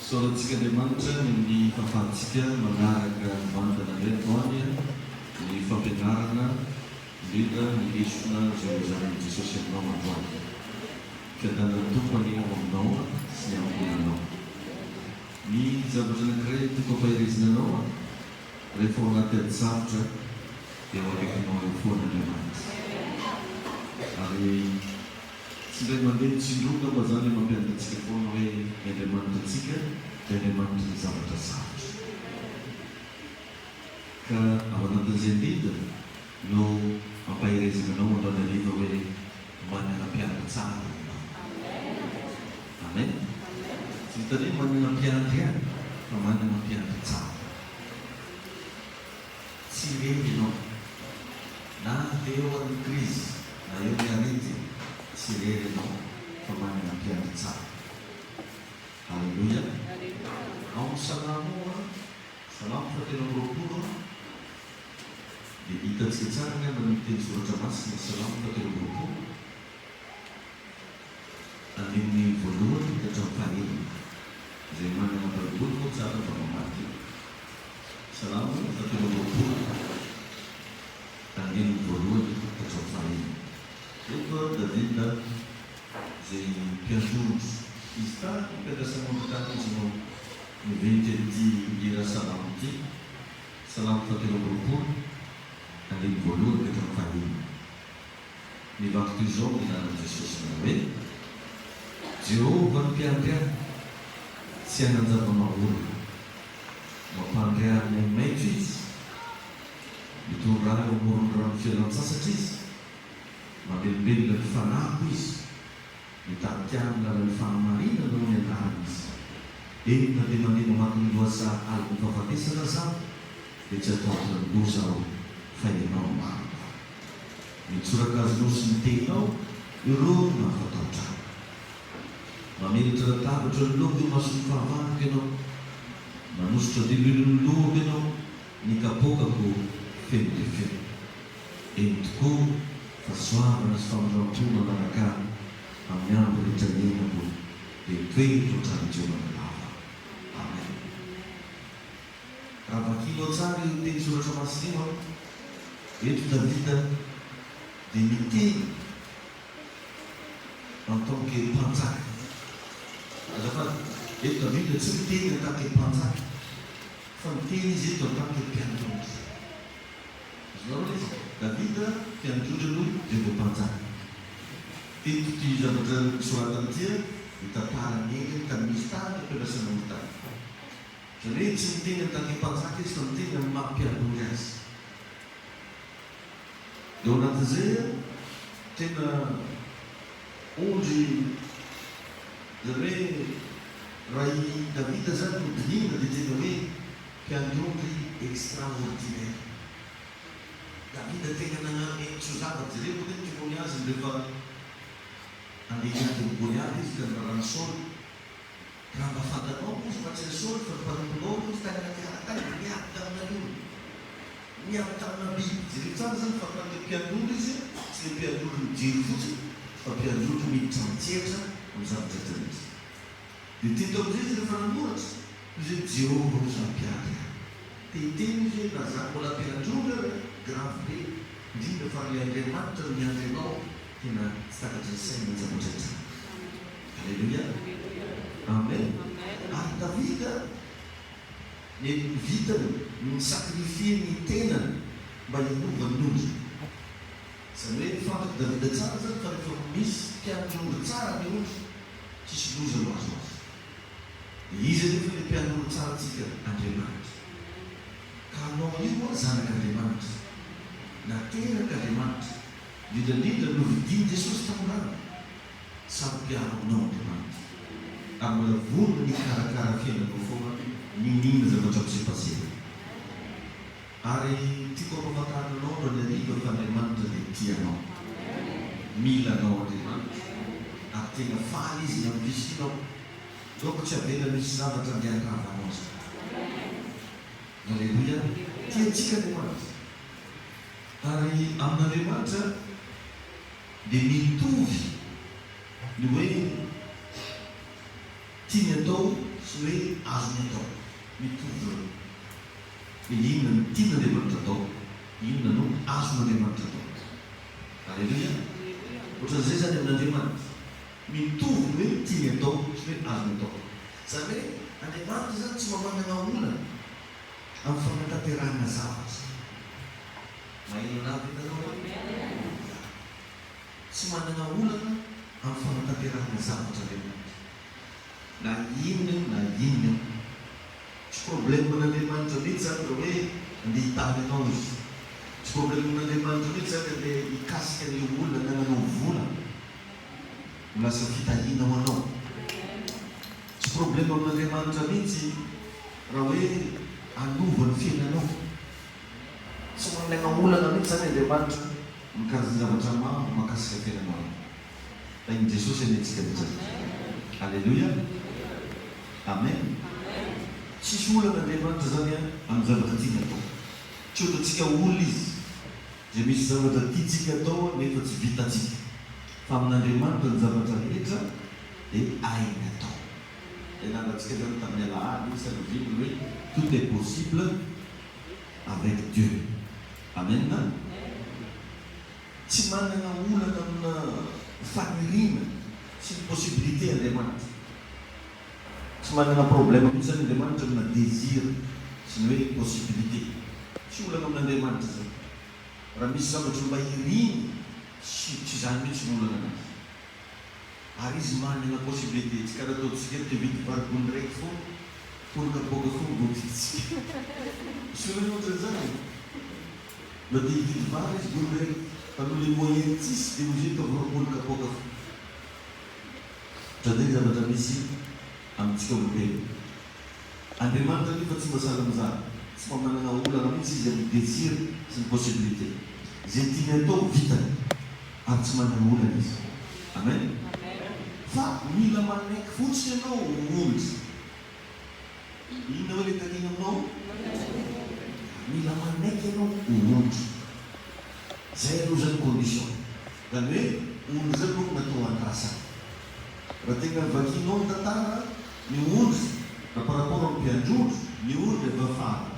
Isaorantsika Andriamanitra ny amin'ny fahafahantsika manaraka mivantana indray androany ny fampianarana indrindra ny lesona izay nozaran'i Jesosy aminao androany. Fiadanan'ny Tompo anie ao aminao sy ny ankohonanao. Ny zavatra anankiray tiako ampaherezina anao rehefa ao anaty ady sarotra dia ao akaikinao eo foana Andriamanitra. Ary Tsy indray mandeha tsy indroa angamba zany le mampianatra antsika foana hoe ny Andriamanitra antsika dia Andriamanitry ny zavatra sarotra. Ka ao anatin'izay indrindra no ampaherezana anao androany hariva hoe manana mpiandry tsara ianao. Amen. Tsy vitan'ny hoe manana mpiandry ihany fa manana mpiandry tsara. Tsy irery ianao. Na dia eo ary ny krizy, na eo ny aretina, tsy irery ianao fa manana mpiandry tsara. Aleloia. Ao amin'ny Salamo ao, Salamo fahatelo amby roapolo, dia hitantsika tsara angamba ny teny soratra masina, Salamo fahatelo amby roapolo, andininy voalohany ka hatramin'ny fahenina. Izay manana Baiboly moa tsara mba mamaky. Salamo fahatelo amby roapolo, andininy voalohany hatramin'ny fahenina. Eto Davida izay mpiandry ondry. Izy tany am-piandrasana ondry tany izy no niventy an'ity hira salamo ity. Salamo fahatelo amby roapolo, andininy voalohany ka hatramin'ny fahenina. Mivaky toy izao ny anaran'i Jesosy manao hoe, Jehovah no mpiandry ahy, tsy hanan-java-mahaolona. Mampandry ahy amin'ny ahi-maitso Izy, mitondra ahy eo amoron'ny rano fialan-tsasatra Izy, mamelombelona ny fanahiko Izy, mitarika ahy amin'ny lalan'ny fahamarinana noho ny anarany Izy. Eny, na dia mandeha mamaky ny lohasaha alin'ny fahafatesana aza aho, dia tsy hatahotra ny loza aho, fa Ianao no amiko. Ny tsorakazonao sy ny tehinao, ireo no mahafatahotra ahy. Mamelatra latabatra eo anoloako eo imason'ny fahavaloko Ianao. Manosotra diloilo ny lohako Ianao, ny kapoakako feno dia feno. Eny tokoa, fahasoavana sy famindram-po manaraka ahy amin'ny andro rehetra iainako, dia hitoetra ao an-tranon'i Jehovah lava. Amen. Raha vakinao tsara io teny soratra masina io an, eto Davida dia miteny en tant que mpanjaka. Azafady, eto Davida tsy miteny en tant que mpanjaka, fa miteny izy eto en tant que mpiandry ondry. Azonareo ilay izy? Davida mpiandry ondry aloha dia vao mpanjaka. Teto ity zavatra nosoratany ity an, dia tantara niainany tamin'izy tany am-piandrasana ondry tany. Izany hoe tsy miteny en tant que mpanjaka izy fa miteny amin'ny maha mpiandry azy. Dia ao anatin'izay tena ondry izany hoe raha i Davida izany no dinihina dia tena hoe mpiandry ondry extraordinaire. Davida tena nagnano henin-tsoa zavatra. Jereo moa ny témoignage-ny rehefa handeha hiady amin'i Goliata izy ka niraharaha an'i Saoly. Raha mba fantanao moa izy fa tsy an'i Saoly fa ny mpanomponao moa izy tany anaty ala tany dia niady tamina liona, niady tamina biby. Jereo tsara izany fa tant que mpiandry izy tsy ilay mpiandry mijery fotsiny fa mpiandry miditra an-tsehatra amin'ny zavatra rehetra misy. Dia teto amin'izay izy rehefa nanoratra, hoy izy hoe Jehovah no samy mpiandry ahy. Te hiteny izy hoe na za mbola mpiandry ondry ary grave be, indrindra fa ilay Andriamanitra no miandry anao, tena tsy takatry ny saina ny zavatra hitranga. Aleloia! Amen! Ary Davida dia ny vitany no ni-sacrifier ny tenany mba hiarovany ny ondriny. Izany hoe fantatr'i Davida tsara izany fa rehefa misy mpiandry ondry tsara ny ondry, tsisy loza no azo azy. Dia iza anefa ilay mpiandry ondry tsara antsika? Andriamanitra. Ka anao io ho'a zanak'Andriamanitra. Naterak'Andriamanitra. Indrindra indrindra novidian'i Jesosy tamin'ny rany. Saro-piaro aminao Andriamanitra ary mbola vonona ny hikarakara fiainanao foana n'inon'inona zavatra mi-se passer. Ary tiako hampafantarina anao androany hariva fa Andriamanitra dia tia anao. Mila anao Andriamanitra ary tena faly Izy ny amin'ny fisianao. Donc tsy avela misy zavatra andeha handrava anao izany. Aleloia. Tia antsika Andriamanitra. Ary amin'Andriamanitra dia mitovy ny hoe tiany atao sy sy ny hoe azony atao. Mitovy ireo. Hoe inona no tian'Andriamanitra atao, inona no azon'Andriamanitra atao. Aleloia! Ohatran'izay izany amin'Andriamanitra. Mitovy ny hoe tiany atao sy ny hoe azony atao. Izany hoe Andriamanitra izany tsy mba manana olana amin'ny fanatanterahana zavatra. Maheno anah ve nareo? Ya. Tsy manana olana amin'ny fanatanterahana zavatra Andriamanitra. Na inona io na inona io. Tsy problème an'Andriamanitra mihitsy zany raha hoe andeha hitany anao izy. Tsy problème an'Andriamanitra mihitsy zany andeha hikasika an'ilay olona anananao vola ho lasa fitahiana ho anao. Tsy problème amin'Andriamanitra mihitsy raha hoe hanova ny fiainanao. Tsy manana olana mihitsy zany Andriamanitra amin'ny karazan-javatra maro mahakasika fiainanao. Tahin'i Jesosy anie tsika rehetra rehetra. Aleloia. Amen. Tsisy olana Andriamanitra zany an amin'ny zavatra tiany atao. Tsy ohatrantsika olona izy izay misy zavatra tiantsika atao nefa tsy vitantsika. Fa amin'Andriamanitra ny zavatra rehetra dia hainy atao. Nianarantsika zany tamin'ny alahady iny sa noviny ny hoe tout est possible avec Dieu. Amen. Tsy manana olana amina faniriana sy ny possibilité Andriamanitra. Tsy manana problème mihitsy zany Andriamanitra amina désir sy ny hoe possibilité. Tsy olana amin'Andriamanitra zany. Raha misy zavatra mba iriny tsy tsy zany mihitsy no olana anazy. Ary izy manana possibilité, tsy karaha ataontsika eto te hividy vary gony raiky fô folo kapoaka fô vao vidintsika. Misy olona ohatran'izany e. Mba te hividy vary izy gony raiky fa noho le moyen tsisy de ozy ataovy 20 kapoaka fô. Ohatran'izay ny zavatra misy amintsika olombelona. Andriamanitra anefa tsy mba sahala amin'izany. Tsy mba manana olana mihitsy Izy amin'ny désir sy ny possibilité. Izay tiany atao vitany ary tsy manana olana Izy. Amen. Fa mila manaiky fotsiny ianao ho ondry. Inona hoe ilay takiana aminao? Mila manaiky ianao ho ondry. Izay aloha izany condition. Izany hoe ondry izany manko natao andrasana. Raha tena vakianao ny tantara, ny ondry raha par rapport amin'ny mpiandry ondry, ny ondry avy afara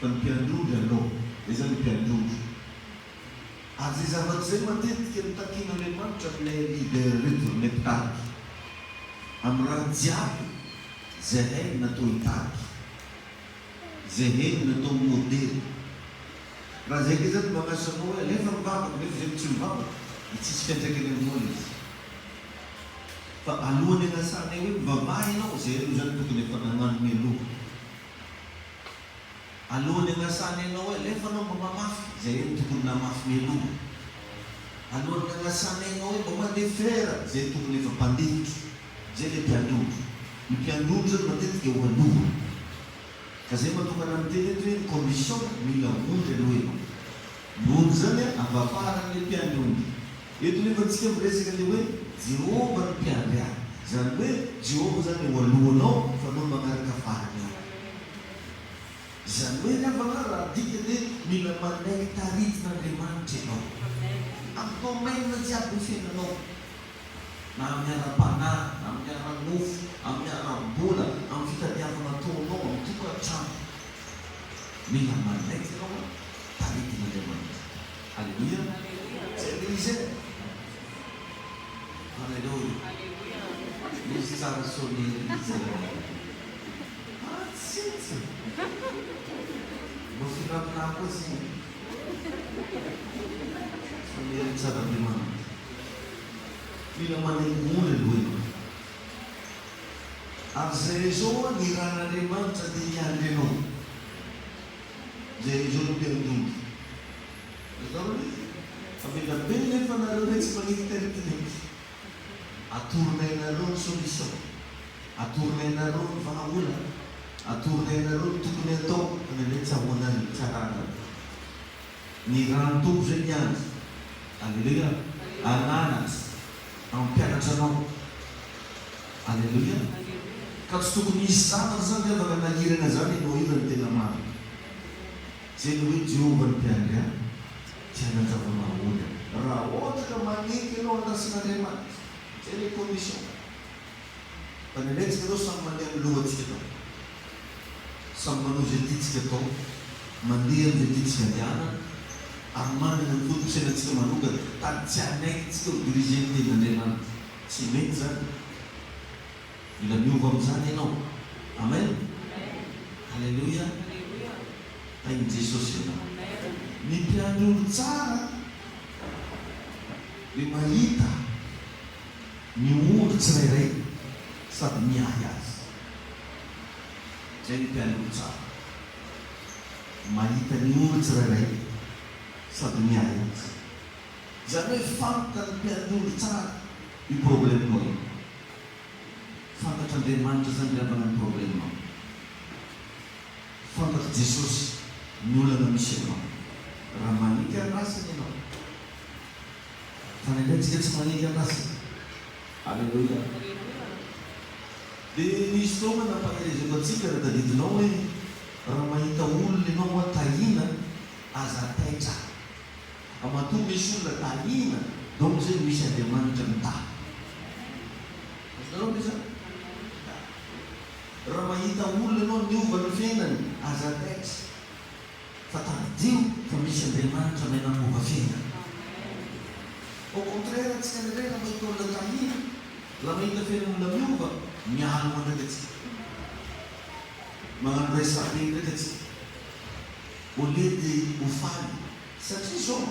fa ny mpiandry ondry aloha. Izay izany ny mpiandry ondry. Ary izay zavatra izay matetika no takian'Andriamanitra amin'ilay leader ireto, amin'ilay mpitarika. Amin'ny raha jiaby zahay no natao hitarika. Zahay no natao modely. Raha zay ndray zany magnasa anao hoe alefa mivavaka nefa zay tsy mivavaka de tsisy fiantraikany aminao le izy. Fa alohan'ny hanasanay hoe mivavaha ianao zay aloha zany tokony efa nagnano mialoha. Alohan'ny hanasanay anao hoe alefa anao mba mamafy zay no tokony namafy mialoha. Alohan'ny hanasanay anao hoe mba mandefera zay tokony efa mpandefitra. Zay le mpiandrondro. Ny mpiandrondro zany matetika eo aloha. Ka zay mahatonga anah miteny eto hoe ny condition mila ondry aloha ianao. Ny ondry zany an avafaran'le mpiandry ondry. Eto nefa tsika miresaka le hoe Jehovah no mpiandry ahy. Zany hoe Jehovah zany eo alohanao fa anao magnaraka farany eo. Izany hoe ry havana raha adika dia mila manaiky taritin'Andriamanitra ianao. Amin'ny domaine jiaby ny fiainanao. Na amin'ny ara-panahy, na amin'ny ara-nofo, amin'ny ara-bola, amin'ny fitadiavana ataonao, amin'ny tokantrano. Mila manaiky ianao an, taritin'Andriamanitra. Aleloia. Zay ilay izy e. Aleloia. Misy tsara sonnerie mihitsy ianareo. Ah, tsintsy. Mba filamina koa zay. Sonnerie tsara Andriamanitra. Mila manengongo aloha ianao. Ary izay raison nirahan'Andriamanitra dia hiandry anao. Izay raison no mpiandry. Azonareo ilay izy? Fa be dia be nefa nareo re tsy magniky taritin'iky. Atoronay anareo ny solution. Atoronay anareo ny vahaolana. Atoronay anareo ny tokony atao fa indraindray tsy ahoanareo, tsy arahanareo. Ny ran'ny Tompo izay miandry. Aleloia. Ananatra, hampianatra anao. Aleloia. Ka tsy tokony hisy zavatra izany ry havana hanahirana izany ianao io raha ny tena marina. Izay ilay hoe Jehovah ny mpiandry ahy, tsy hanan-java-mahaory aho. Raha ohatra ka manenky ianao andrasan'Andriamanitra. Izay ilay condition. Fa ny anay-tsika zao samy mandeha amin'ny lohantsika daholo. Samy manao izay tiantsika atao, mandeha amin'izay tiantsika andehanana, ary manana ny foto-pisainantsika manokana, tady tsy hanaiky tsika ho diriger-n'ny tenin'Andriamanitra. Tsy mety izany. Mila miova amin'izany ianao. Amen. Aleloia. Tahin'i Jesosy ianao. Ny mpiandry ondry tsara dia mahita ny ondry tsirairay sady miahy azy. Izay ny mpiandry ondry tsara. Mahita ny ondry tsirairay sady miahy azy. Izany hoe fantan'ny mpiandry ondry tsara io problème-nao io. Fantatr'Andriamanitra izany ry havana ny problème-nao. Fantatr'i Jesosy ny olana misy anao. Raha manaiky andrasana ianao. Fa indraindray tsika tsy manaiky andrasana. Aleloia. Dia nisy fotoana nampaherezako antsika raha tadidinao hoe raha mahita olona ianao hoa tahiana aza taitra. Fa matoa misy olona tahiana donc zay misy Andriamanitra mitahy. Azonareo ve zany? Ya. Raha mahita olona ianao niova ny fiainany, aza taitra fa tadidio fa misy Andriamanitra mahay manova fiainana. Au contraire antsika indray raha mahita olona tahiana, raha mahita fiainan'olona miova, mialona ndraiky antsika. Magnano resabe ndraiky antsika. Au lieu de ho faly. Satria izao,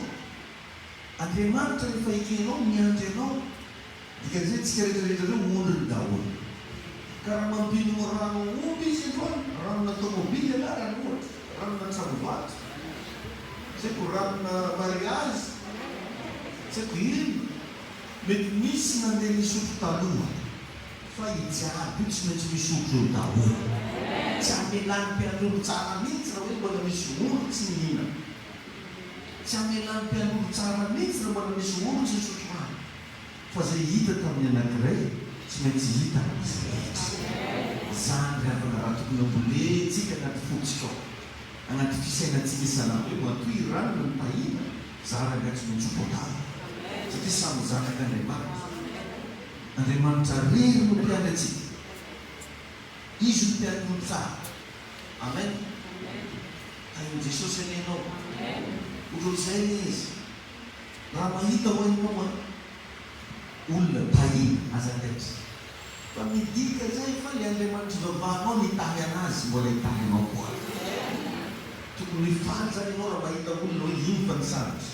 Andriamanitra rehefa ekenao miandry anao, dikan'izay tsika rehetra rehetra ireo ondriny daholo. Ka raha mampinono rano omby izy androany, ranona tomobily anarany ohatra, ranona tranovato, tsy haiko ranona mariazy, tsy haiko inona, mety nisy nandeha nisotro taloha, fa i jiaby io tsy maintsy misotro eo daholo. Tsy amelan'ny mpiandry tsara mihitsy raha hoe mbola misy ondry tsy mihinana. Tsy hamelan'ny mpianolo tsara mihitsy raha mbola misy olo tsy nisotro rano. Fa izay hita tamin'ny anankiray tsy maintsy hita amin'izy rehetra. Izany ry havana raha tokony hambolentsika anaty fontsika ao, anaty fisainantsika isan'andro hoe matoa i ranona no tahiana, za rangahy tsy maintsy ho voatahina. Satria samy zanak'Andriamanitra. Andriamanitra rery no mpiandry antsika. Izy no mpianolo tsara. Amen. Tahin'i Jesosy anie ianao. Ohatran'izay anie izy. Raha mahita hoa ianao an, olona tahina, aza taitra. Fa midika izay fa ilay Andriamanitra ivavahanao nitahy anazy mbola hitahy anao koa. Tokony hifaly izany ianao raha mahita olona hoe iny fa nisarika,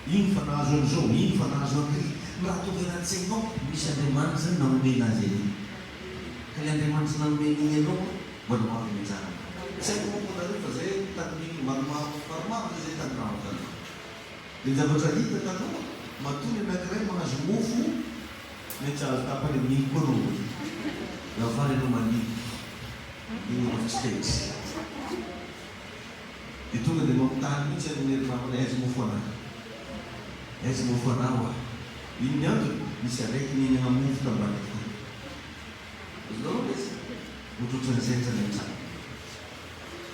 iny fa nahazo an'izao, iny fa nahazo an'ry. Ny raha tonga anaty sainao, misy Andriamanitra izany namomena azy an'iny. Ka ilay Andriamanitra nanome an'iny anao an, mbola ho avy ny anjaranao. Tsy haiko manko nareo fa zay tany maromaro maromaro zay zay tany rano tany. Dia ny zavatra hita taloha, matoa ny anankiray mahazo mofo, mety hahazo tapany amin'iny koa anao mbola. Raha faly ianao mandihy, iny ianao tsy taitra. Dia tonga dia mampitaha mihitsy an'i ry namana aiza mofo anah? Aiza mofo anah hoa? Iny ny antony, nisy araiky nihinana mofo tambadika tany. Azonareo ve izy? Ohatrohatran'izay hatrany hatrany.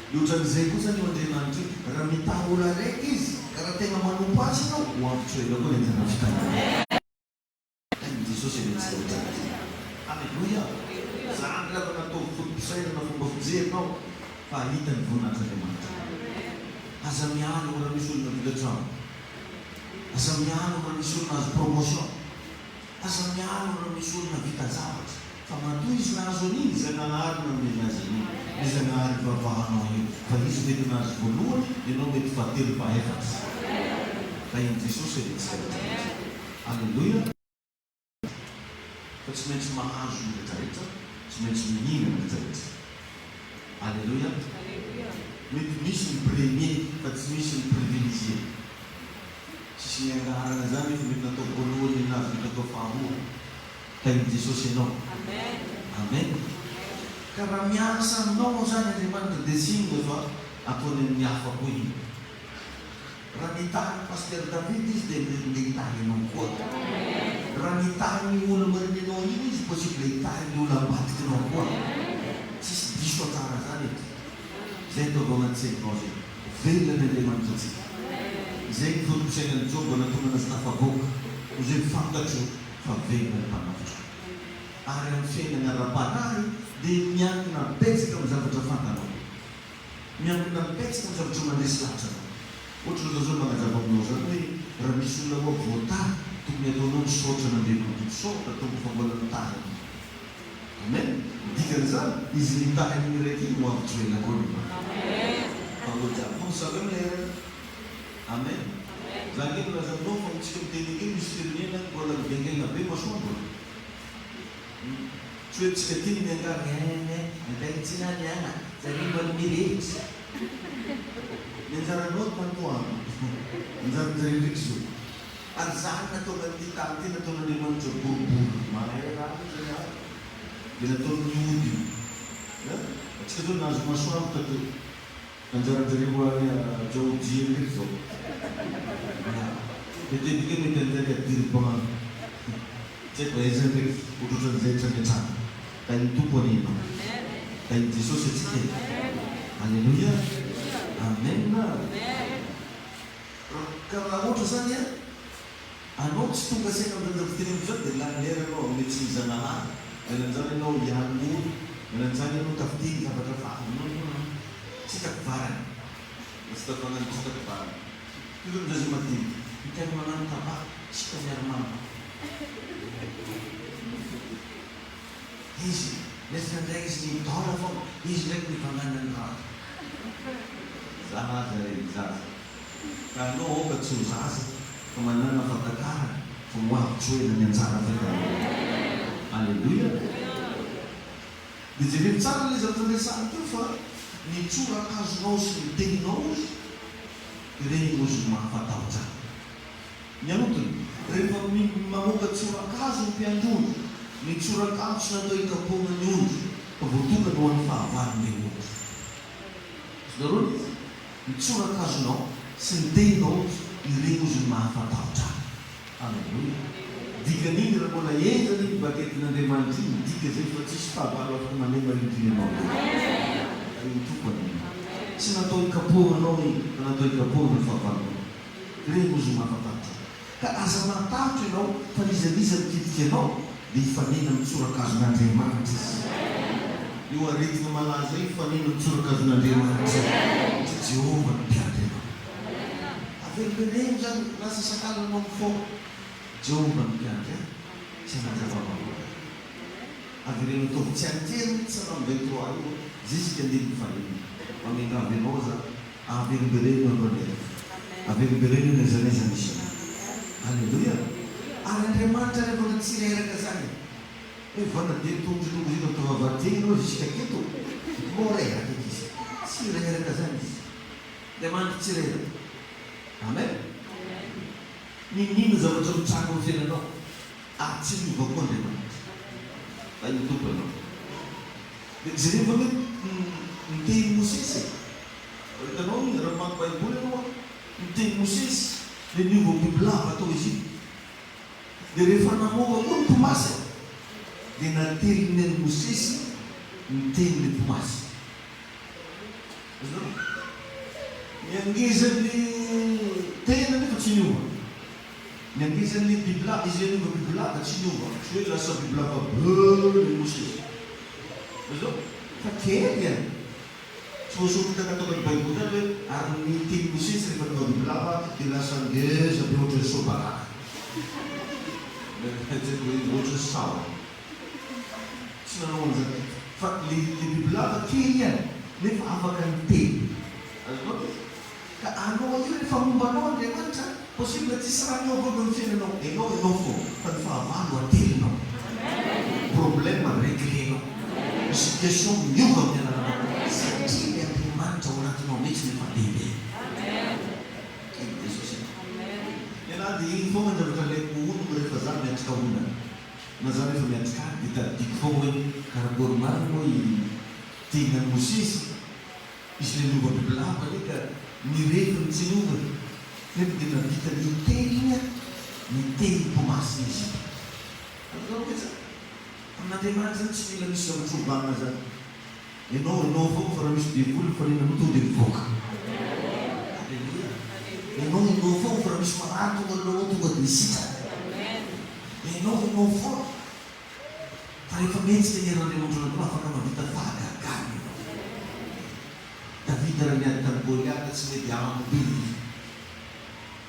Dia ohatran'izay koa izany io Andriamanitra io. Raha mitaha olo araiky Izy, ka raha tegna manompo Azy ianao, ho avy tsy ho ela koa ny anjara fitahiana. Tahin'i Jesosy anie tsika rehetra. Aleloia! Zany ry havana ataovy foto-pisainana fomba fijery nao fa hahita ny voninahitr'Andriamanitra. Aza miala eo raha misy olona vita trano. Aza miala eo raha misy olona azo promotion. Aza miala eo raha misy olona vita zavatra. Fa matoa izy nahazo an'iny, Zagnahary nanomena azy an'iny. Ny Zagnahary ivavahanao io. Fa izy mety nahazo voalohany, ianao mety fahatelo, fahaefatra. Tahin'i Jesosy anie tsika rehetra rehetra. Aleloia. Fa tsy maintsy mahazo ny rehetra rehetra, tsy maintsy mihinana ny rehetra rehetra. Aleloia. Mety misy ny premier fa tsy misy ny privilégié. Tsisy niangarana zany efa mety natao voalohany nenazy mety atao faharoa. Tahin'i Jesosy ianao. Amen. Ka raha miasa aminao ao zany Andriamanitra dia tsy inona fa ataony amin'ny hafa koa iny. Raha nitahy an'i Pasteur David izy dia ndeha hitahy anao koa. Raha nitahy ny olo-marina anao iny izy possible hitahy ny olo ambadikinao koa. Tsisy diso anjara zany eto. Zay ataovy ao anaty sainao zay. Velona ny Andriamanitra antsika. Izay ny foto-pisainan'i Joba nahatonga anazy tafavoaka. Ho izay fantatro fa velona ny Mpanavotra. Ary amin'ny fiainana ara-panahy dia miankina betsaka amin'ny zavatra fantanao. Miankina betsaka amin'ny zavatra mandresy lahatra anao. Ohatra izao zao magnazava aminao zany hoe raha misy olona hoa voatahy tokony ataonao misaotra an'Andriamanitra misaotra Tompo fa mbola mitahy anao. Amen. Ny dikan'izany izy nitahy an'iny raiky iny ho avy tsy ho ela koa Andriamanitra. Fa mbola jiaby moa misava eo ilay ray. Amen. Za ange milaza aminao fa amintsika miteny ange misy firenena any mbola migaingaina be masoandro e. Tsy hoe tsika ty no miangavy ein ein andaintsina ny ana zareo mbola mirehitra. Ny anjaranao no antoandro. Anjaranjareo ndraiky zao. Ary zany nataon an'ity tany ity nataon'Andriamanitra boribory mahay raha io zany ary dia nataony nihodina. An! Atsika zao nahazo masoandro tato. Anjaranjareo any Jaojia ndraiky zao. Ya. Matetika mety anjary a Durban. Tsy haiko aiza ndraiky ohatrohatran'izay hatrany hatrany. Tahin'ny Tompo anie ianao. Tahin'i Jesosy antsika e. Aleloia. Amen. Ka raha ohatra zany an, anao tsy tonga saina amin'izany zavatra teneniko izany dia lany lera ianao amin'ny tsy Zanahary, lany an'izany ianao hialon'olo, lany an'izany ianao tafiteny zavatra fa non non non, tsy hitako varany, na tsy tafagnano tsy hitako varany. Toy izao ny zaza madinika, miteny magnano tabac, tsy hita miaro-mama. Izy, nefa indray izy nidona foana, izy ndraiky nivangana ny rano. Zaza re ny zaza. Ka anao aoka tsy ho zaza fa manàna fahatakarana fa ho avy tsy ho ela ny anjara vitanao. Aleloia! Dia jereo tsara ilay zavatra resahiko teo fa ny tsorakazonao sy ny teninao ozy ireny ozy no mahafatahotra ahy. Ny antony, rehefa mamoaka tsorakazo ny mpiandry ondry, ny tsorakazo tsy natao hikapohana ny ondry fa voatokana ho an'ny fahavalon'ilay ondry. Azonareo ilay izy? Ny tsorakazonao sy ny tehinao ireny ozy ny mahafatahotra ahy. Aleloia. Dikan'iny raha mbola henjana iny baketin'Andriamanitra iny, midika izay fa tsisy fahavalo afaka manema io dinianao io. Tahin'ny Tompo anie ianao. Tsy natao hikapohana anao iny fa natao hikapohana ny fahavalonao. Ireny ozy ny mahafatahotra ahy. Ka aza matahotra ianao fa n'iza n'iza mikitika anao dia hifanena amin'ny tsorakazon'Andriamanitra izy. Io aretina malaza io hifanena amin'ny tsorakazon'Andriamanitra io. Satria Jehovah no mpiandry anao. Averimbereno izany, lasa sakalanao amin'ny fo. Jehovah no mpiandry ahy, tsy hanan-java-mahory ahy. Avereno ataovy tsianjery mihitsy Salamo 23 io jusque andininy fahenina. Mba miangavy anao aza Averimbereno aloha ny hevitra. Averimbereno io n'aiza n'aiza misy anao. Aleloia! Ary Andriamanitra ry havana tsy reraka zany e! Hoe vana dia tongotra tongotra eto atao vavahady enao jusqu'à keto mbô reraka eky izy. Tsy reraka zany izy. Andriamanitra tsy reraka. Amen! N'inon'inona zavatra mitranga ao fiainanao ary tsy miova koa Andriamanitra. Tahin'ny Tompo ianao. Dia jereo anie ny tenin'i Mosesy e! Hitanao iny, raha mamaky Baiboly ianao an, ny tenin'i Mosesy dia niova ho bibilava tao Egypta. Dia rehefa namoaka koa ny mpimasy dia nateliny an'i Mosesy ny tenin'ilay mpimasy. Azonareo? Ny hangezan'ny tena anefa tsy niova. Ny hangezan'ilay bibilava, izy ilay niova bibilava tsy niova. Tsy hoe lasa bibilava be ilay Mosesy. Azonareo? Fa kely ihany. Tsy voasoratra nataon'ny baiboly zany hoe ary ny tenin'i Mosesy rehefa tonga bibilava dia lasa ngeza be ohatran'ny soabaraka. Tsy haiko hoe ohatran'ny sahona. Tsy nanao an'izany fa le le bibilava kely ihany nefa afaka niteny. Azonao ve? Ka anao io rehefa momba anao Andriamanitra, possible tsisy raha miova eo amin'ny fiainanao, enao enao foana fa ny fahavalo atelinao, problème reglenao, ny situation miova amin'ny alalanao satria le Andriamanitra ao anatinao mihitsy no efa lehibe. Tian'i Jesosy ianao. Ny anah dia iny foana ny zavatra alaiko honogno rehefa za miatrika olana na za rehefa miatrika ady dia tadidiko foana hoe karakory marina moa i tenan'i Mosesy. Izy ilay niova bibilava anie ka ny refiny tsy niova e! Nefa dia navita nitelina ny tempo masina izy. Azonareo ve tsara? Amin'Andriamanitra izany tsy mila misy zavatra ovana izany. Ianao, ianao avao fa raha misy devoly mifanena aminao tonga dia mivoaka. Aleloia! Ianao, ianao avao fa raha misy marary tonga alohanao tonga dia sitrana. Ianao, ianao foana. Fa. Fa rehefa mihetsika ny herin'Andriamanitra ao anatinao, afaka mahavita fahagagana ianao. Davida raha niady tamin'i Goliata tsy mety ampy be izy.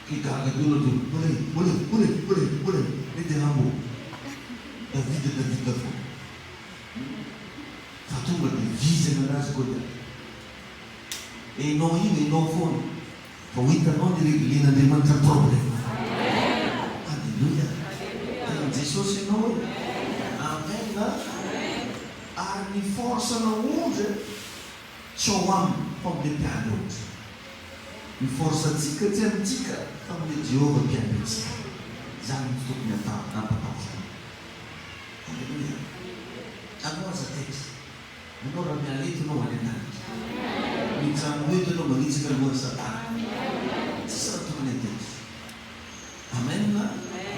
Ke gaga daholo ny olona, Olé, olé, olé, olé, olé, mety hambo. Davida, Davida foana. Fa tonga dia vizana anazy Goliata. Enao io, enao foana. Fa ho hitanao ny reglen'Andriamanitra ny problème. Alléluia. Tian'i Jesosy ianao e. Amen. Ary ny force anao ondry tsy ao aminy fa amin'ilay mpiandry ondry. Ny force antsika tsy amintsika fa amin'ilay Jehovah mpiandry antsika. Izany no tsy tokony hampatahotra anao. Alléluia. Anao aza taitra. Anao raha miala eto ianao any an-danitra. Mijanona eto ianao manitsaka ny lohan'i satana. Tsisy raha tokony handeha. Amen.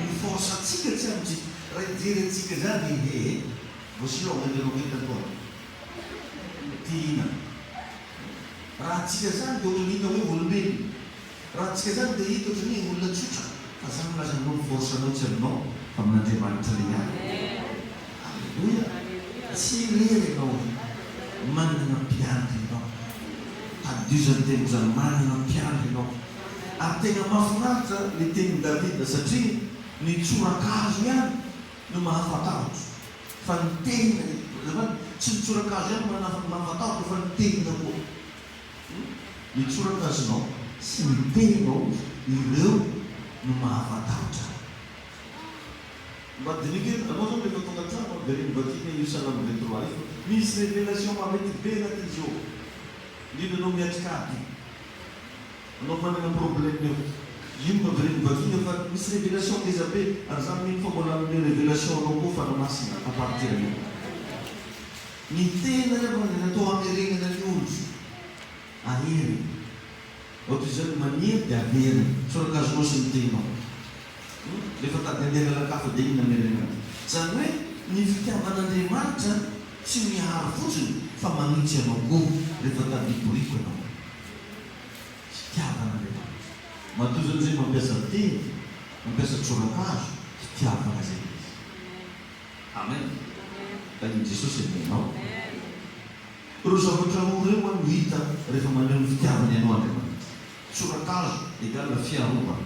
Ny force antsika tsy amintsika. Raha hijery antsika izany ee. Voici l'homme de l'homme taloha. Tiana. Raha antsika izany dia ohatran'ny hita hoe olombelona. Raha antsika izany dia hita ohatran'ny hoe olona tsotra. Fa za milaza aminao ny force anao tsy aminao fa amin'Andriamanitra ilay ihany. Aleloia! Tsy irery ianao e! Manana mpiandry ianao. Tadidio izany teniko izany, manana mpiandry ianao. Ary tena mahafinaritra ilay tenin'i Davida satria ny tsorakazo ihany no mahafatahotra fa ny tehina, azafady, tsy ny tsorakazo ihany no mahafatahotra fa ny tehina koa. Ny tsorakazonao sy ny tehinao ireo no mahafatahotra ahy. Mba diniho kely, anao zany rehefa tonga an-trano avereno vakiana io salamo 23 io fa misy révélation maventy be anatin'izy io ao. Indrindra anao miatrika ady io. Anao manana problème eo. Io mba avereno vakiana fa misy révélation ngeza be ary za mino fa mbola hanome révélation anao koa Fanahy Masina à partir an'io. Ny tena ry havana dia natao hamerenana ny ondry. Aherina. Ohatra izany, maniry dia averina. Tsorakazonao sy ny tehinao. Hum, rehefa tady handeha lalan-kafa dia inona amerenana azy? Izany hoe ny fitiavan'Andriamanitra tsy miaro fotsiny fa manitsy anao koa rehefa tady hiboriko ianao. Fitiavan'Andriamanitra. Matoa izany izay mampiasa teny, mampiasa tsorakazo, fitiavana izay ilay izy. Amen. Tahin'i Jesosy anie ianao. Ireo zavatra roa ireo no hita rehefa maneho ny fitiavany anao Andriamanitra. Tsorakazo égale fiarovana,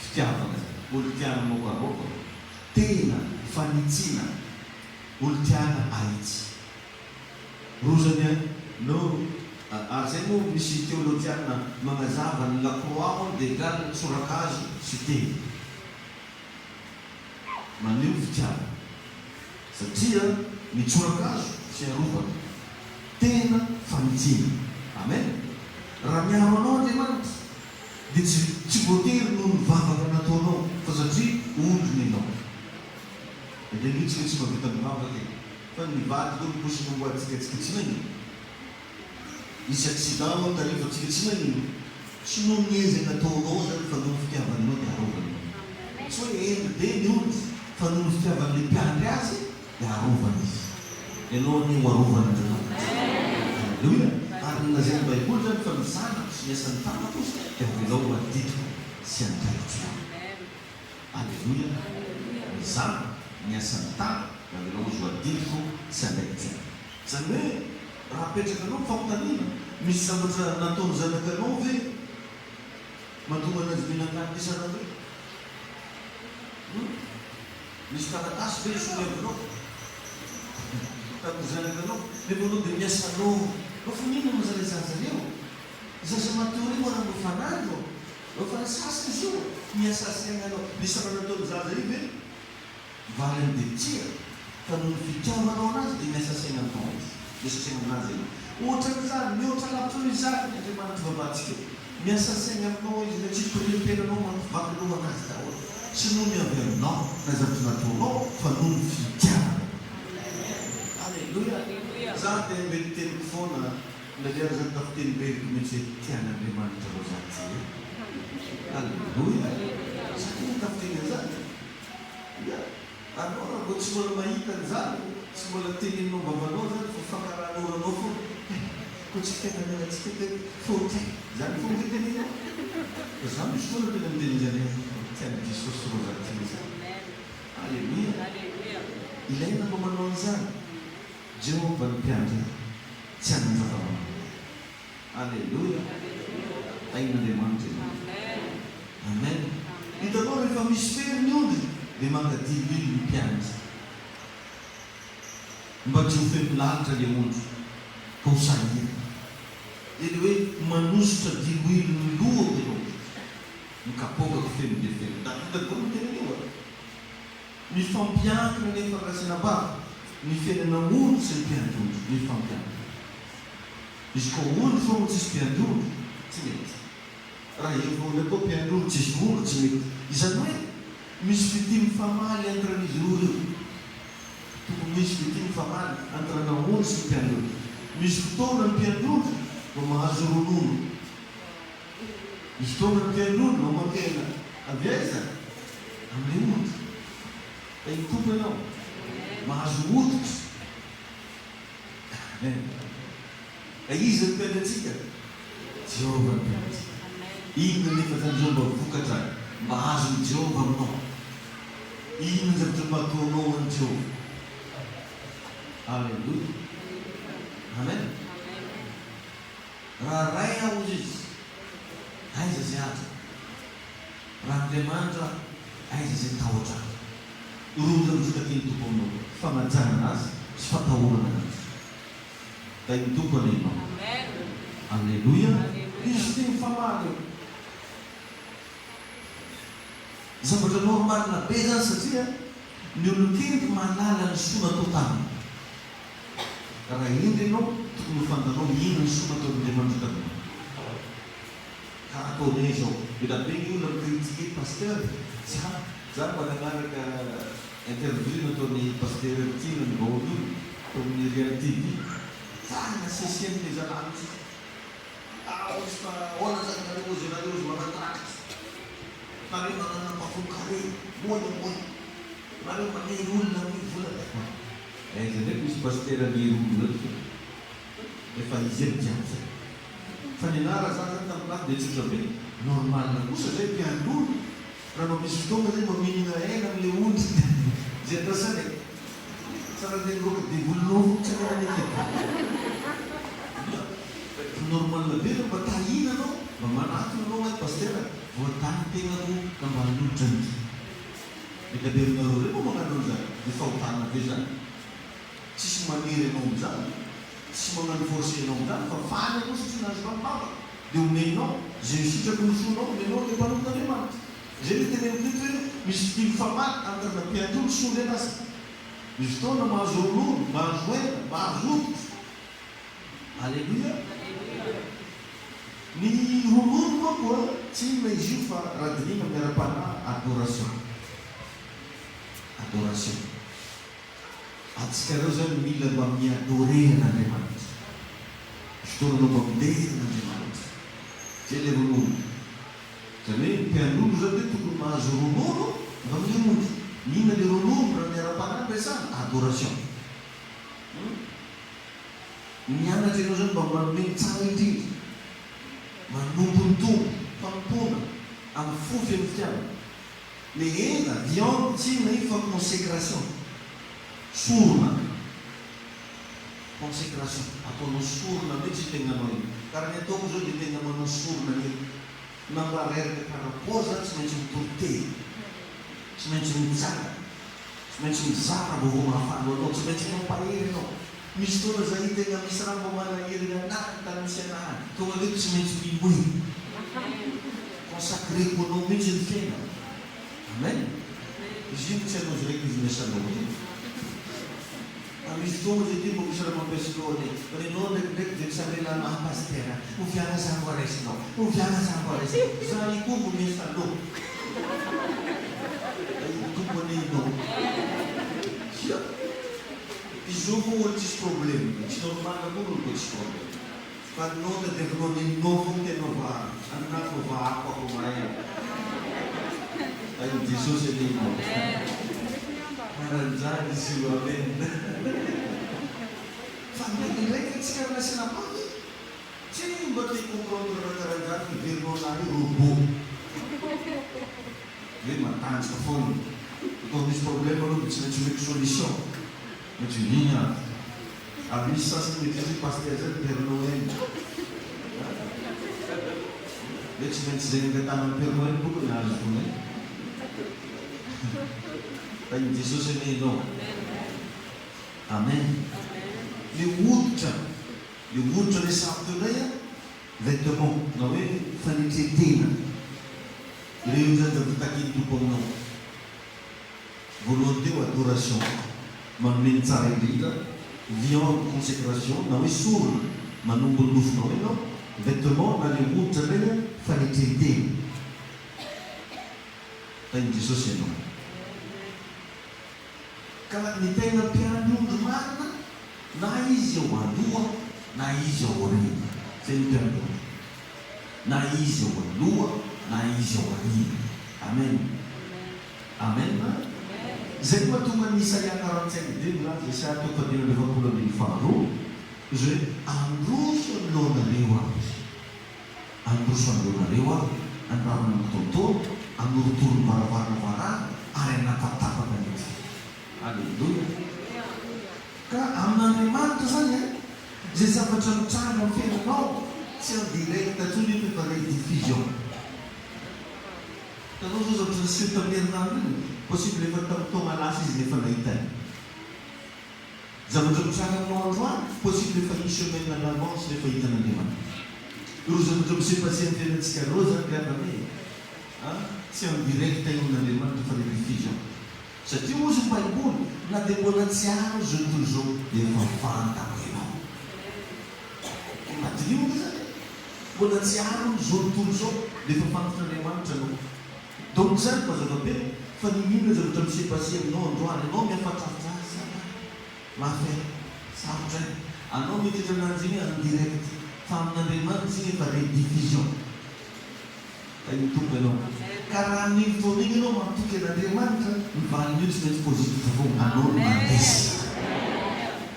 fitiavana zany, olon-tiana mokaroka, tena fanitsiana, olon-tiana ahitsy. Roa zany no, ary zay moa misy teolojiana magnazava ny la croix hono dia égale tsorakazo sy tehina. Maneho fitiavana. Satria ny tsorakazo fiarovana. Tena fanitsiana. Amen. Raha miaro anao Andriamanitra dia tsy tsy voatery noho ny vavaka nataonao fa satria ondriny ianao. Indraindray aloha tsika tsy mahavita mivavaka e. Fa ny vadiko hono posy momba antsika tsika tsy maninona. Nisy accident hono tary fa tsika tsy maninona. Tsy noho ny ezaka ataonao zany fa noho ny fitiavany anao dia arovany ianao. Tsy hoe hendry be ny ondry fa noho ny fitiavan'ilay mpiandry azy dia arovany izy. Ianao anie ho arovan'Andriamanitra. Aleloia! Ary ny lazain'ny baiboly zany fa ny zanako sy ny asan'ny tanako ozy dia avelao ho adidiko sy andraikitro ihany. Aleloia! Ny zanako, ny asan'ny tanako dia avelao ozy ho adidiko sy andraikitro ihany. Izany hoe raha apetrakanao ny fanontaniana, misy zavatra nataon'ny zanakanao ve mahatonga anazy mihinan-kanina isan'andro io? Hum? Misy taratasy ve nisoniavinao tamin'ny zanakanao nefa anao dia miasa loha? Fa maninona moa zany zaza reo? Zaza matory io raha mba fanandro, efa nisasa izy io, miasa saina anao. Nisy zavatra nataon'ny zaza io ve? Valiny dia tsia, fa noho ny fitiavanao anazy dia miasa saina aminao izy, miasa saina aminazy ianao. Ohatran'izany, mihoatra lavitra noho izany ny Andriamanitra ivavahantsika io. Miasa saina aminao izy, ilay tsy toriam-piainanao mampivaky loha anazy daholo. Tsy noho ny avy aminao na zavatra nataonao fa noho ny fitiavana. Aleloia! Za dia mety teniko foana, indraindray ary zany tafitenimberiko mihitsy hoe tian'Andriamanitra roa za ty e! Aleloia! Za tena tafiteny an'izany e! Ia, anao raha vao tsy mbola mahita an'izany, tsy mbola teneninao am-bavanao izany fa fankaran'oranao foana, eh, koa tsy fitiavana antsika ve faute eh, izany foana ve teneninao? Fa za misy foana tena miteny an'izany hoe tian'i Jesosy Rosa tia izany. Aleloia. Ilaina mba manao an'izany. Jehovah no mpiandry ahy, tsy hanan-java-mahafaly. Aleloia! Tahin'Andriamanitra ianao. Amen. Hitanao rehefa misy fery ny ondry dia maka diloilo ny mpiandry. Mba tsy ho feno lalitra le ondry ka ho sahirana. Dia le hoe manosotra diloilo ny lohako ianao. Ny kapoakako feno dia feno. Davida daholo no teny an'io a. Mifampiankina anefa ry Rasenabavy ny fiainana ondry sy ny mpiandry ondry. Mifampiankina. Izy koa ondry foana tsisy mpiandry ondry, tsy mety. Raha eo foana koa mpiandry ondry tsisy ondry, tsy mety. Izany hoe misy fitia mifamaly entre an'izy roa ireo. Tokony misy fitia mifamaly entre ana ondry sy ny mpiandry ondry. Misy fotoana ny mpiandry ondry vao mahazo ronono. Misy fotoana ny mpiandry ondry vao mampihena avy aiza? Amin'ilay ondry. Tahin'ny Tompo ianao. Mahazo hoditra. Amen. Ka iza no mpiandry antsika? Jehovah no mpiandry antsika. Inona anefa izany izao mba vokatra mba azon'i Jehovah aminao? Inona ny zavatra mba ataonao ho an'i Jehovah? Aleloia. Amen. Raha Ray aho hozy izy, aiza izay haja? Raha Andriamanitra aho, aiza izay tahotra ahy? Roa zavatra takian'ny Tompo aminao, fanajana Azy sy fatahorana Azy. Tahin'ny Tompo anie ianao. Aleloia. Izy ity mifamaly eo. Zavatra normal be izany satria ny olon-kendry mahalala ny soa natao taminy. Raha hendry ianao, tokony ho fantanao inona ny soa nataon'Andriamanitra taminao. Ka ataonay izao. Be da be ny olona mi-critiquer pasteur za za mba nagnaraka interview nataon'i pasteur Tiana ny vahoaka io tao amin'ny Real TV za nasesiany le zalahy mihitsy izy ah ozy fa ahoana zany nareo ozy nareo ozy manan-tract nareo manana mpafonkare moa moa nareo manery olona amin'ny vola aiza ndraiky misy pasteur mery olona zany Efa izy eny jiaby zay. Fa ny anah raha za zany tam place de tsotra be, normal kosa zay mpiandry ondry raha mba misy fotoagna zay mba mihinagna hena amle ondry zay andrasana e. Tsara le miroaka devolinao fô tsy anarany ekipa. Fa normal be raha mba tahina anao, mba manatona anao hoe pasteur voadahy ny tegnako ka mba hanolotra an'ity. Mety averinareo reo moa magnano an'izany, de fahotana ve zany? Tsisy manery anao amin'izany, tsisy magnano forcer anao amin'izany fa faly ianao satria nahazo valim-bavaka dia omenao izay sitraky ny fonao, omenao ilay mpanompon'Andriamanitra. Izay no teneniko eto hoe misy fitia mifamaly entre ny mpiandry ondry sy ondry andrasana. Misy fotoana mahazo ronono, mahazo hena, mahazo hoditra. Aleloia. Ny ronono manko a, tsy inona izy io fa raha dinihina amin'ny ara-panahy adoration. Adoration. Antsikareo zany mila mba mi-adorer an'Andriamanitra. Fotoana anao mba midera an'Andriamanitra. Zay le ronono. Zany hoe ny mpiandry ondry zany hoe tokony mahazo ronono avy amin'ny ondry. Ny inona le ronono raha ny ara-panahy no resahana? Adoration. Hum. Mianatra ianao zany mba manome ny tsara indrindra. Manompo ny Tompo. Fanompoana amin'ny fo feno fitiavana. Le hena, viande, tsy inona io fa consecration, sorona, consecration, ataonao sorona mihitsy io tegnanao io, ka raha ny ataoko zao dia tegna manao sorona io, na mba reraka karakory za tsy maintsy mitory teny, tsy maintsy mitsangana, tsy maintsy mizara vaovao mahafaly ho anao, tsy maintsy mampahery anao, misy fotoana za io tegna misy raha mba manahirana anahy ny tany misy anahy any, tonga aleoko tsy maintsy mimoe. Consacrer-ko anao mihitsy ny fiainana. Amen. Izy io tsy anao zay izy miasa anao io. Fa misy fotoagna zay ty mbo misy raha mampiasa loha ane. Fa nenao ndraikindraiky de tsy hamela anahy pasitera. Oviana za mbo raisinao. Oviana za mbo raisinao. Za io koa mbo miasa loha. Io Tompo anie inao. Hia. Izy io moa olo tsisy problème. Tsy normal koa ny olo ko tsisy problème. Fa ny nao tadiavinao ny nao fo tena vahana anah no vahako ako maraina Tahin'i Jesosy anie ianao Karanjany izy io Amen Fa ndraikindraiky tsika ry lahy sy anabavy tsy mba te hi-comprendre raha karanjany heverinao anah io robot hoe matanjaka foana atao misy problème aloha dia tsy maintsy omeko solution. Mety hoe iny ary. Ary misy sasany mety hoe pasitera zay Père Noël. Hoe tsy maintsy izay nangatanan'i Père Noël boko ny hahazo vola e. Tahin'i Jesosy anie ianao. Amen. Le hoditra, le hoditra resahako teo indray an, vêtement na hoe fanetren-tena. Ireo izany zavatra takin'ny Tompo aminao. Voalohany teo adoration, manome ny tsara indrindra, viande consecration na hoe sorona, manombo ny nofonao ianao, vêtement na le hoditra indray an, fanetren-tena. Tahin'i Jesosy ianao. Ka ny tena mpiandry ondry marina na izy eo aloha na izy ao aoriana. Zay ny mpiandry ondry. Na izy eo aloha na izy ao aoriana. Amen. Amen. Izay no mahatonga an'i Isaia 45 dia milaza, Isaia toko fahadimy amby 40 andininy faharoa, izay hoe, Handroso anoloanareo aho izy. Handroso anoloanareo aho, handravona ny kitoatoa, hanorotoro ny varavarana varahina, ary hanapatapaka ny efitra. Aleloia! Ka amin'Andriamanitra izany an, izay zavatra mitranga amin'ny fiainanao, tsy en direct intsony io fa efa rediffusion. Hitanao izao zavatra niseho tamin'ny herinandro iny? Possible efa tamin'ny taona lasa izy no efa nahita an'iny. Zavatra mitranga aminao androany, possible efa une semaine à l'avance no efa hitan'Andriamanitra. Ireo zavatra mi-se passer amin'ny fiainantsika ireo izany ry havana e! A! Tsy en direct eo amin'Andriamanitra fa rediffusion. Satria hozy ny baiboly, na dia mbola tsy ary izao tontolo izao dia efa fantako ianao. Mba diniho ange izany e! Mbola tsy ary hono izao tontolo izao dia efa fantatr'Andriamanitra anao. Donc izany mazava be fa n'inon'inona zavatra mi-se passer aminao androany, ianao mihafatrafatra azy sa va? Mafy e! Sarotra e! Anao mieritreritra ananjy iny en direct fa amin'Andriamanitra iny efa rediffusion. Tahin'ny Tompo ianao. Ka raha amin'iny fotoana iny ianao matoky an'Andriamanitra, ny valin'io tsy maintsy positif foana, anao no mandresy.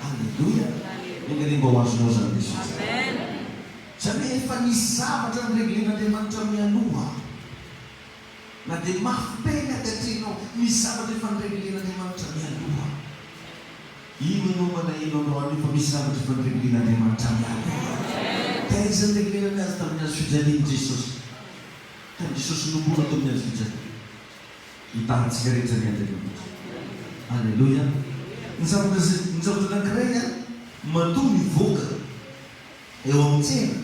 Aleloia! Enga anie mba ho azonao izany lesona izany. Izany hoe efa nisy zavatra noreglen'Andriamanitra mialoha. Na dia mafy be ny ady atrehinao, misy zavatra efa noreglen'Andriamanitra mialoha. Ino ianao malahelo androany io fa misy zavatra efa noreglen'Andriamanitra mialoha. Taiza no nireglenany azy? Tamin'ny hazo fijalian'i Jesosy. Tamin'i Jesosy nomboana teo amin'ny hazo fijaliana. Hitahy antsika rehetra anie Andriamanitra. Aleloia. Ny zavatra izay, ny zavatra anankiray an, matoa mivoaka eo amin'ny tsena,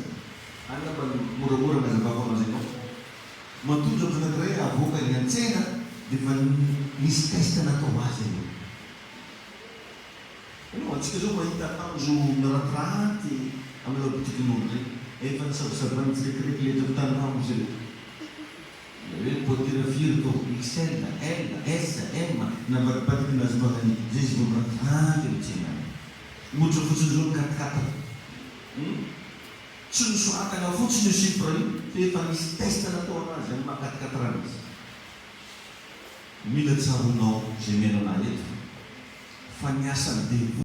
any angamba no moramora anazavako anazy anao. Matoa ny zavatra anankiray avoaka eny an-tsena dia efa nisy test natao azy aloha. Ianao, antsika zao mahita akanjo mirantiranty amin'ny labotikin'olo reny, efa nisabosabany tsirekireky letra avy tany Ramose reto. Ilay hoe pointure firy tao, XL, L, S, M, navadibadiky nahazoana ny zay izy vao mirantiranty eo an-tsena any. Ohatra fotsiny zao ny quatre quatre. Hum? Tsy nosoratana fotsiny io chiffre io fa efa nisy test natao anazy amin'ny maha quatre quatre anazy. Mila tsaroanao izay mihaino anah eto fa ny asan'ny devoly.